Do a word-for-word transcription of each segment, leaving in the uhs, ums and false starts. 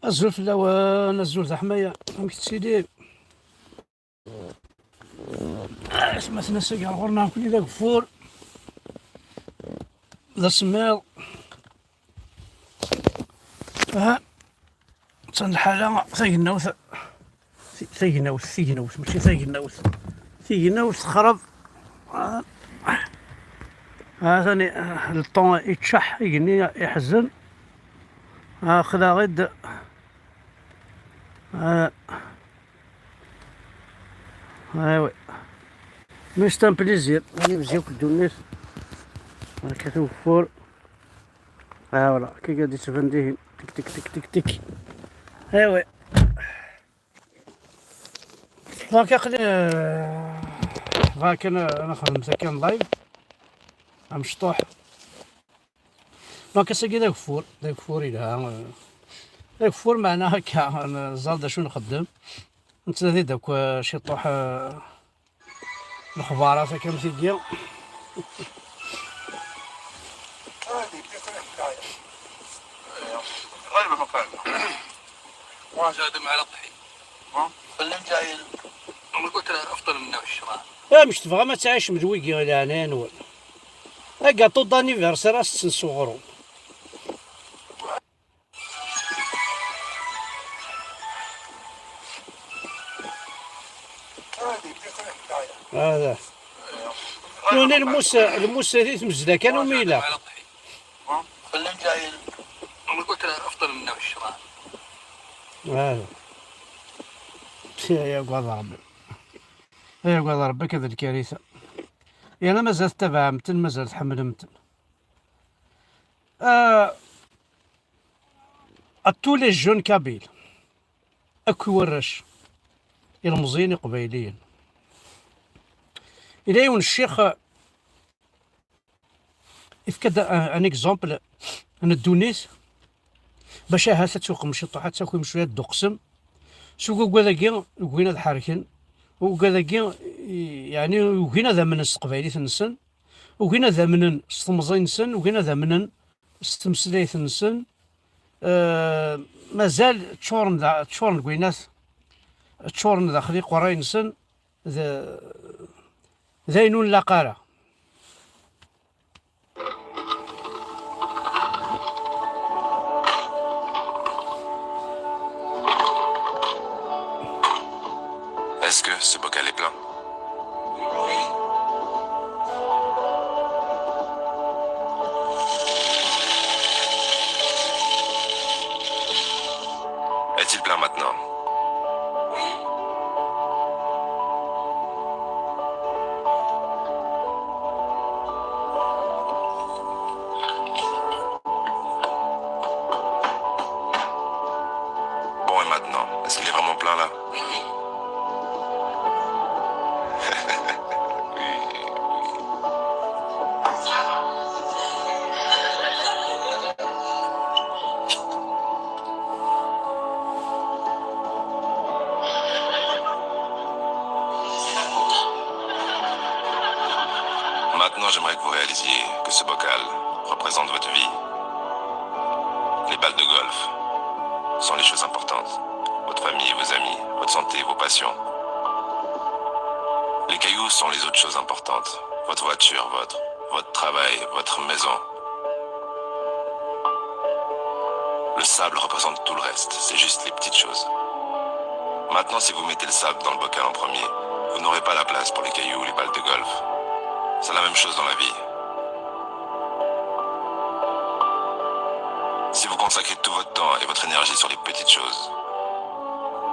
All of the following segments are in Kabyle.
Azul fell-awen, azul d aḥmaya, amek tettili? Atmaten ass-agi ar ɣur-neɣ nekkni d ageffur, d asemmiḍ. Ha, attan lḥala tagennawt, ti-, tagnawt, tignawt, mačči tagennawt, tignawt texreb. Ha, ha, tani, le temps yeččeḥ, igenni iḥzen. Ha, xlaɣ-id. Ah. Ah oui. Mais c'est un plaisir. Ad yebzi akk ddunit. Akka ugeffur. Ah voilà. Kika d-yettban dihin. Tik, tik, tik, tik, tik. Ah oui. Donc aqli, euh, bɣa kan, euh, ad nexdem kan live. Amecṭuḥ. Donc ass-agi d ageffur, d ageffur yelha. D ageffur meɛna akka, neẓẓal d acu nxeddem. Nettnadi-d akk, eh, ciṭuḥ, eh, lexbarat akka am tigi. غالبا ما قال. واش هذا مع الطحين؟ ها؟ خلينا جايين. أنا قلت له أفضل منه في الشمال. Eh, mec tebɣam ad tɛicem d wigi i leɛnaya-nwen. Agaṭu d'anniversaire ad s-tetten s uɣrum. Hada. Nuni lmus, lmus di tmezla kan umi ilaq. خلينا جايين. أنا قلت له أفضل منه في الشمال. Hada. Ay agad Rebbi. Ay agad Rebbi, akka d lkarisa. Yerna mazal tettabaɛem-ten, mazal tḥemmlem-ten. Ah, à tous les jeunes kabyles, akk i warrac, ilemẓiyen iqbayliyen. Yella yiwen ccix, yefka-d un, un exemple n ddunit, bac ahat ad tuqem ciṭuḥ, ad takim cwiya dduqsem, s ugugad-agi ugin ad ḥerken, ugugad-agi, i-, yeɛni ugin ad amnen s teqbaylit-nsen, ugin ad amnen s temẓi-nsen, ugin ad amnen s tmeslayt-nsen. Eh, mazal ččuren da-, ččuren deg winat, ččuren daxel iqerray-nsen d, d ayen ur nlaq ara. Est-ce que ce bocal est plein ? Est-il plein maintenant ? Bon, et maintenant, est-ce qu'il est vraiment plein là ? Maintenant, j'aimerais que vous réalisiez que ce bocal représente votre vie. Les balles de golf sont les choses importantes. Votre famille, vos amis, votre santé, vos passions. Les cailloux sont les autres choses importantes. Votre voiture, votre, votre travail, votre maison. Le sable représente tout le reste, c'est juste les petites choses. Maintenant, si vous mettez le sable dans le bocal en premier, vous n'aurez pas la place pour les cailloux ou les balles de golf. C'est la même chose dans la vie. Si vous consacrez tout votre temps et votre énergie sur les petites choses,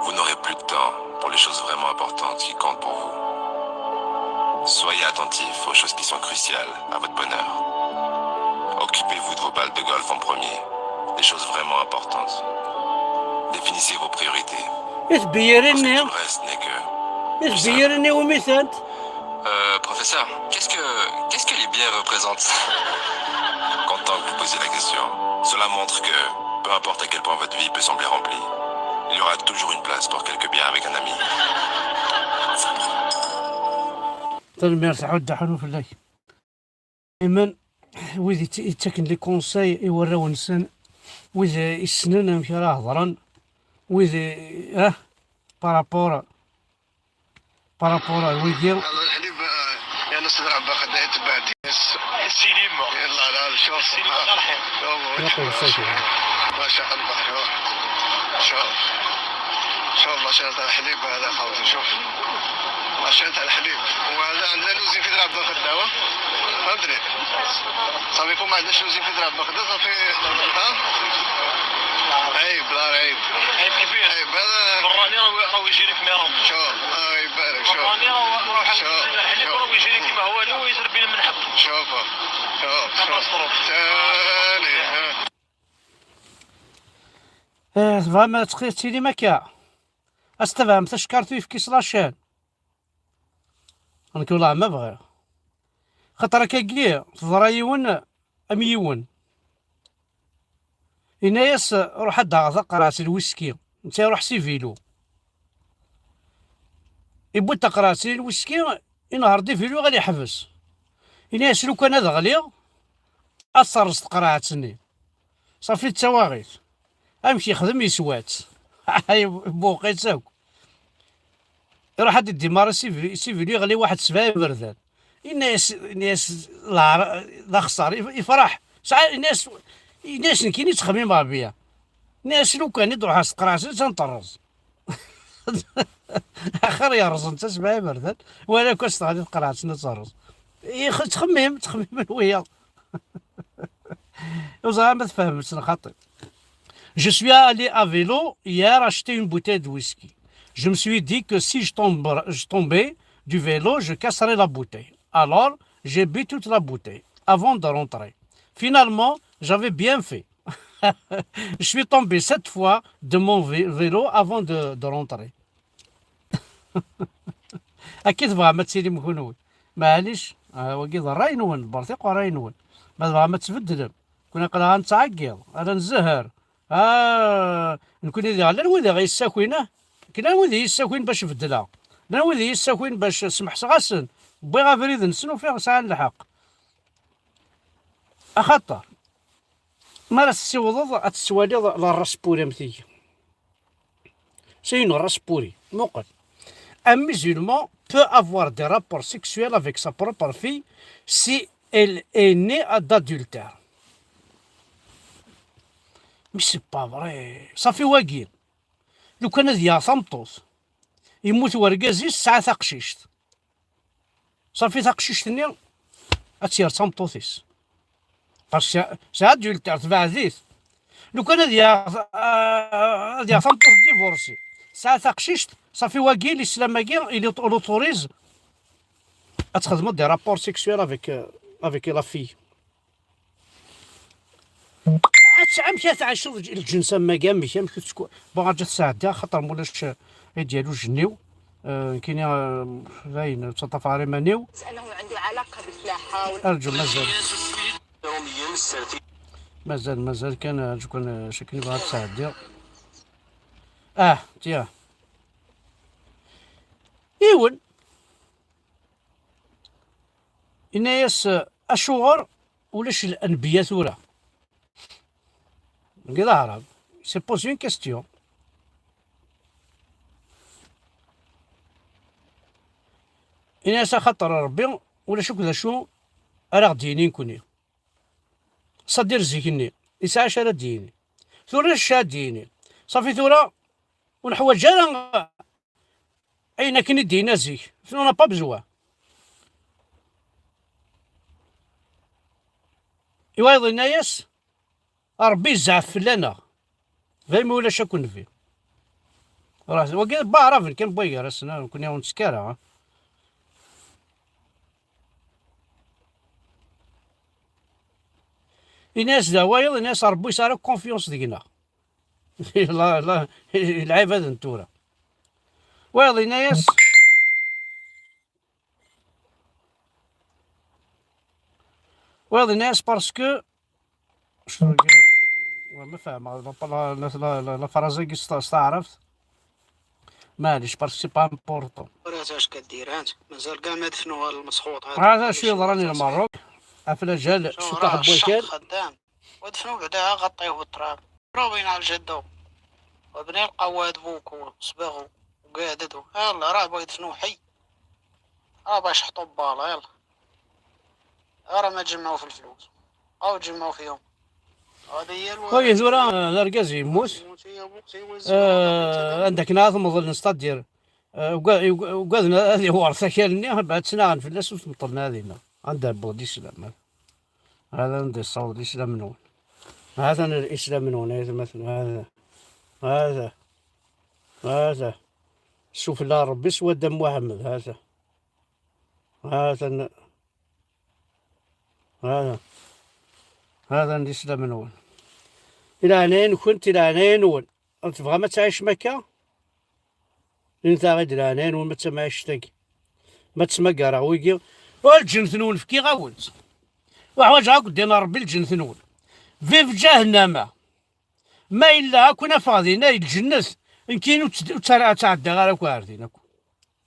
vous n'aurez plus de temps pour les choses vraiment importantes qui comptent pour vous. Soyez attentifs aux choses qui sont cruciales à votre bonheur. Occupez-vous de vos balles de golf en premier, des choses vraiment importantes. Définissez vos priorités. Parce que tout le reste n'est que du sable. Euh, professeur, qu'est-ce que, qu'est-ce que les bières représentent ? Content que vous posiez la question. Cela montre que, peu importe à quel point votre vie peut sembler remplie, il y aura toujours une place pour quelques bières avec un ami. Tanemmirt, ḥudd aḥunu fell-ak. Iman, wid yett-, yettaken les conseils i warraw-nsen, wid, eh, issnen amek ara hedren, Wid, ah, par rapport, par rapport à wigi. هذا الحليب، آه، يا ناس، نلعب باخذ، لا يتبع ديس. السينما. يلا، لا، شوف. السينما، آه. الله يقول أكبر. مساكين. ما شاء الله، شوف. شوف. شوف، ما شاء الله، الحليب هذا، خوتي، شوف. ماشين تاع الحليب. وهذا عندنا لوزين في درعا باخذ الدواء. فهمتني؟ صافي، يكون ما عندناش لوزين في درعا باخذ، صافي. ها؟ عيب، لا، عيب. عيب كبير. عيب، هذا براني راه، راه يجي لك ميرام. شوف، الله يبارك، شوف. براني راه، راه حق شوف، الحليب شوف. راه يجي لك كيما هو، هو يتربي من حق. شوف، شوف، شوف. مصروف. ثاني، ها. Eh, tebɣam ad tqi-, ad tilim akka? Ad s-tebɛem tacekkart uyefki s lacan. Nekk wellah ma bɣiɣ. Xaṭer akkagi teḍra yiwen am yiwen. Yenna-yas: "Ruḥ ad d-aɣeḍ taqerɛet n lwiski." Netta iruḥ s ibilu. Iwwi-d taqerɛet-nni n lwiski, inehher-d ibilu ɣer yeḥbes. Yenna-yas: "Lukan ad ɣliɣ, ad terreẓ tqerɛet-nni." Ṣafi d tawaɣit. Amek yexdem, yeswa-tt. Ibuq-itt akk. Iruḥ ad d-idimari s ibi-, s ibilu, yeɣli waḥed sebɛa iberdan. Yenna-yas, yenna-yas: "Leɛra-, d axeṣṣar." Yef-, yefreḥ. Sɛa, yenna-yas, yenna-yas: "Nekkini ttxemmimeɣ bya." Yenna-yas: "Lukan i d-ruḥeɣ s tqerɛet-nni ad terreẓ." Axir yerẓen tasebɛa iberdan, wala akk ad s-teɣli tqerɛet-nni ad terreẓ. Ix-, ttxemmim, ttxemmimen wiyaḍ. Ur ẓriɣ ma tfehmem-tt neɣ xaṭi. Je suis allé à vélo hier acheter une bouteille de whisky. Je me suis dit que si je tombe, je tombais du vélo, je casserais la bouteille. Alors, j'ai bu toute la bouteille avant de rentrer. Finalement, j'avais bien fait. Je suis tombé sept fois de mon vé-, vélo avant de, de rentrer. Akka tebɣam ad tilim kunwi. Maɛlic, ah, wagi d ṛṛay-nwen, bertiq ṛṛay-nwen. Ma tebɣam ad tbeddlem, kun aql-aɣ nettɛeggiḍ, ara nzehher. Ah, nekkni diɣ, llan wid i ɣ-yessakin, ah, llan wid i yi-yessakin bac beddleɣ. Llan wid i yi-yessakin bac smeḥseɣ-asen, wwiɣ abrid-nsen, ufiɣ sɛan lḥeqq. Axaṭer, mi ara tessiwḍeḍ ad tettwaliḍ la race pure am tigi. C'est une race pourrie. Muqel. Un musulman peut avoir des rapports sexuels avec sa propre fille si elle est née à d'adultère. Mais c'est pas vrai. Ṣafi wagi. Lukan ad yaɣ tameṭṭut, yemmut wergaz-is, tesɛa taqcict. Ṣafi taqcict-nni ad tt-yerr d tameṭṭut-is. Parce que c'est adultère, tbeɛɛed-it. Lukan ad yaɣ, ad yaɣ tameṭṭut divorcée, tesɛa taqcict, ṣafi wagi, l'islam-agi, il est, il autorise ad txedmeḍ des rapports sexuels avec, euh, avec la fille. Ad t-, amek ad tɛiceḍ lǧ-, lǧens am wagi, amek, amek tettku-, bon, ad tt-sɛeddiɣ, xaṭer mulac, eh, idyaluj-nni-w, eh, nekkini, eh, dayen, ttaṭṭafeɣ ɣer iman-iw. أنه عنده علاقة بالسلاحة وال- Arǧu, mazal. Mazal, mazal kan, arǧu kan, eh, akken bɣiɣ ad tt-sɛeddiɣ. Ah, tiens. Yiwen. Yenna-yas, eh, acuɣer ulac lanbiya tura? Deg d aɛrab, c'est poser une question. Yenna-yas: "Axaṭer Ṛebbi ulac akk d acu ara ɣ-d-yini nekkni." Ṣadir zik-nni, yesɛa acu ara d-yini. Tura ulac acu ara d-yini. Ṣafi tura, ur neḥwaǧ ara ayen akken i d-yenna zik. On n'a pas besoin. I wayeḍ yenna-yas: "Ṛebbi yezɛef fell-aneɣ. Daymi ulac akk nnbi." Ṛah-, wagi d aɛraben kan n waygar-asen, nekkni ur nettekk ara, ha? Ini-as d awayeḍ, ini-as Ṛebbi yesɛa akk confiance deg-neɣ. La, la, lɛibad n tura. Wayeḍ yenna-yas, wayeḍ yenna-yas parce que, wa ma fehmeɣ la, la, la, la, la phrase-agi s ta-, s taɛrabt. Maɛlic, parce que c'est pas important. Ur aẓ acu kaddirat, mazal kam ad fnu ɣer lmesxuḍ. Hada acu yeḍran i Lmerruk, ɣef lajal, ccuṭaḥ n wakal. Xeddam. Wa dfnu bda ɣaṭṭi u ṭrab. Rawin ar jaddu. وبني القواد بوكو سباغو وقاعددو. يلا، راه بغيت شنو حي. راه باش حطوا البالا، يلا. راه ما تجمعوا في الفلوس. او تجمعوا فيهم. هذه هي الو- Oye, tura, d argaz yemmut. يموت، يموت، يموت. آه، عندك ناس مظل نستدير. آه، وقا-، وقا-، وقعدنا هذه ورثة كان لنا، بعد سنة غنفلس وتمطلنا هذه هنا. عندها بغد السلام. هذا ندير الصوت الإسلام نون. هذا الإسلام نون، يا مثلا، هذا. هذا. هذا. شوف، لا ربي سوى دم محمد، هذا. هذا ن-، هذا. هذا الإسلام نون. إلى عنين كنت، إلى عنين ون. تبغى ما تعيش مكة؟ انت غير إلى عنين ون، ما تسمعش تاكي. ما تسمع كاع راه ويكي. والجنة نون في كي غاونت. وحواج هاك دينا ربي الجنة نون. في في جهنم. ما إلا هاكونا فاضينا الجنة. إن كاين وتد-، وترى تعدى غير أكو عارفين أكو.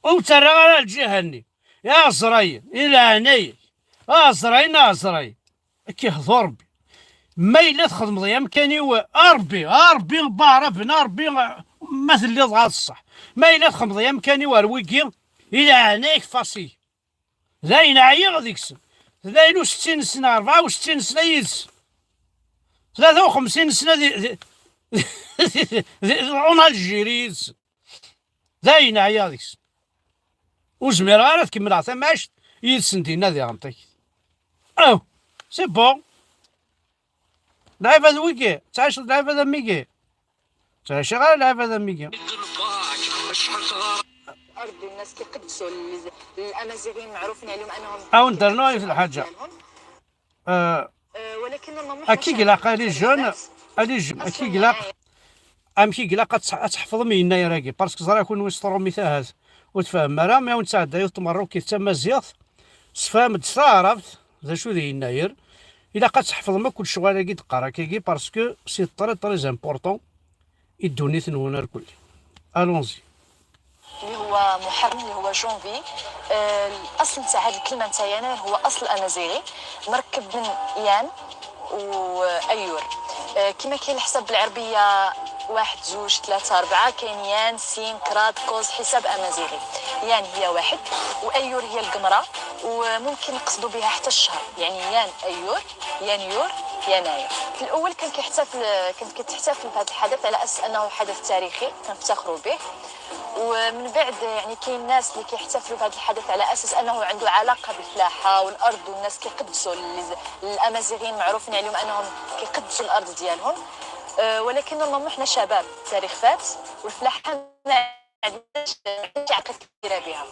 وترى غير الجهني. يا زراير، إلى هني. آه، زراير، آه، زراير. كيهضر ربي. ما إلا تخدمض يا مكاني و-، آه، ربي، آه، ربي، باربنا، ربي، ما تليض غا الصح. ما إلا تخدمض يا مكاني ورويكي، إلى هناك فاسي. داين عيا غادي يكسب. ثلاثة وستين سنة، أربعة وستين سنة يدس. ثلاثة وخمسين سنة دي، دي، دي، دي، اون الجيري يدس. داين عيا غادي يكسب. وزمير غير تكمل عطا معاش يدس ندينا دي غنطيك. أو، سي بون. لعيب هذا ويكي، تعيش لعيب هذا ميكي. تعيش غير لعيب هذا ميكي. الأرض والناس كيقدسوا ال-، الأمازيغيين معروفين عليهم أنهم أو ندير نوع في الحاجة. ديالهم. آه، آه، ولكن normalement أكيد حنا لا، قال لي جون، قال لي جون، أكيد لا. أم كي لا قد تح-، تحفظ من يناير هاكي، باسكو زرا يكون ويسترو مثال هذا. وتفهم مرة، ما ونتعدى يوت مرة وكي تما زيغ. سفهم تستعرفت، ذا شو ذي يناير. إلا قد تحفظ ما كل شغل هاكي تقرا كاكي، باسكو سي تري تري امبورطون. يدوني ثنونا الكل. ألونزي. اللي هو محرم، اللي هو جونفي. آه، الأصل تاع هاد الكلمة نتاع يناير هو أصل أمازيغي، مركب من يان وأيور. آه، كما كاين الحساب بالعربية واحد، زوج، ثلاثة، أربعة، كاين يان، سين، كراد، كوز، حساب أمازيغي. يان هي واحد، وأيور هي القمرة، وممكن نقصدوا بها حتى الشهر، يعني يان أيور، يناير، يناير. في الأول كان كيحتفل، كانت كتحتفل بهذا الحدث على أساس أنه حدث تاريخي كنفتخروا به، ومن بعد يعني كاين ناس اللي كيحتفلوا بهذا الحدث على أساس أنه عنده علاقة بالفلاحة والأرض، والناس كيقدسوا ال-، الأمازيغيين معروفين عليهم أنهم كيقدسوا الأرض ديالهم. آه، ولكن normalement حنا شباب، التاريخ فات والفلاحة ما عندناش علاقة كبيرة بها.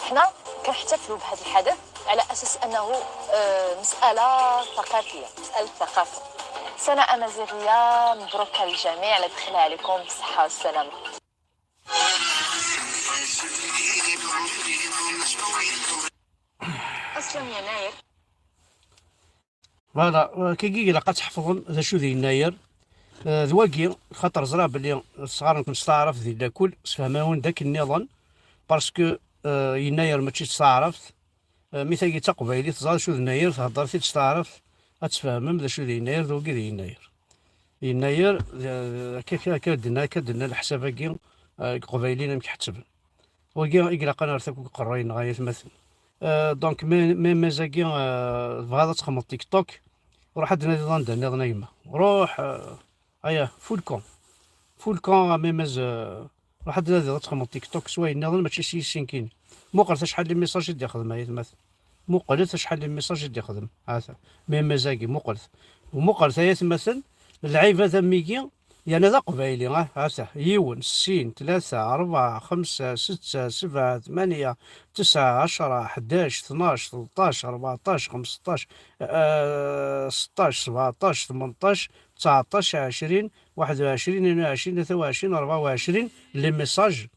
حنا كنحتفلوا بهذا الحدث على أساس أنه، آه، مسألة ثقافية، مسألة ثقافة. سنة أمازيغية مبروكة للجميع، الله يدخلها عليكم بالصحة والسلامة. أصلا يناير. فوالا، كي يجي إلا قد تحفظن ذا شو ذي يناير. آه، ذواقي، خاطر زرا بلي الصغار نكون تستعرف ذي لاكل، سفهماون ذاك النظام، باسكو، آه، يناير ماشي تستعرف. آه، مي تاقي تقبايلي تزال شو ذ يناير، تهضر في تستعرف، أتفهمم ذا شو ذي يناير، ذوقي ذي يناير. يناير، آه، كيف كدنا، كدنا الحساب هاكي، آه، قبايلين أمك حتسبن. وقي إقلاقا أرثك قرين غاية مثل. آه، دونك مي، مي، مي زاكي، آه، بغا تخمم تيك توك. روح عندنا دي ضان داني ضنا يما. روح، آه، أيا، فول كون. فول كون، آه، مي مز-، آه، روح عندنا دي ضان تخمم تيك توك، سواء نظن ماشي سي سينكين. مو قلت شحال لي ميساج يدي يخدم، أيا مثل. مو قلت شحال لي ميساج يدي يخدم. هذا. مي مزاكي، مو قلت. ومو قلت، أيا مثل. العيب هذا ميكي، يعني هذا قبايلي، ها، هذا. يون، سين، ثلاثة، أربعة، خمسة، ستة، سبعة، ثمانية، تسعة، عشرة، حداش، اثناش، ثلطاش، أربعطاش، خمسطاش، آه، سطاش، سبعطاش، ثمنطاش، تسعطاش، عشرين، واحد وعشرين، اثنين وعشرين، ثلاثة وعشرين، أربعة وعشرين، لي ميساج.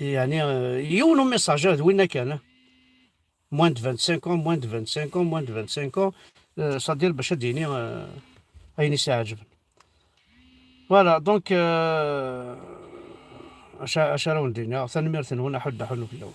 يعني، آه، يون ميساج هذا وين كان؟ موان دو فانت سانك اون، موان دو فانت سانك اون، موان دو فانت سانك اون. آه، صدير باش اديني، آه، عيني ساعة عجبن. فوالا، دونك، آه، اش، اش راهو ندير؟ ثاني ميرث نون، احد، احد في الاول.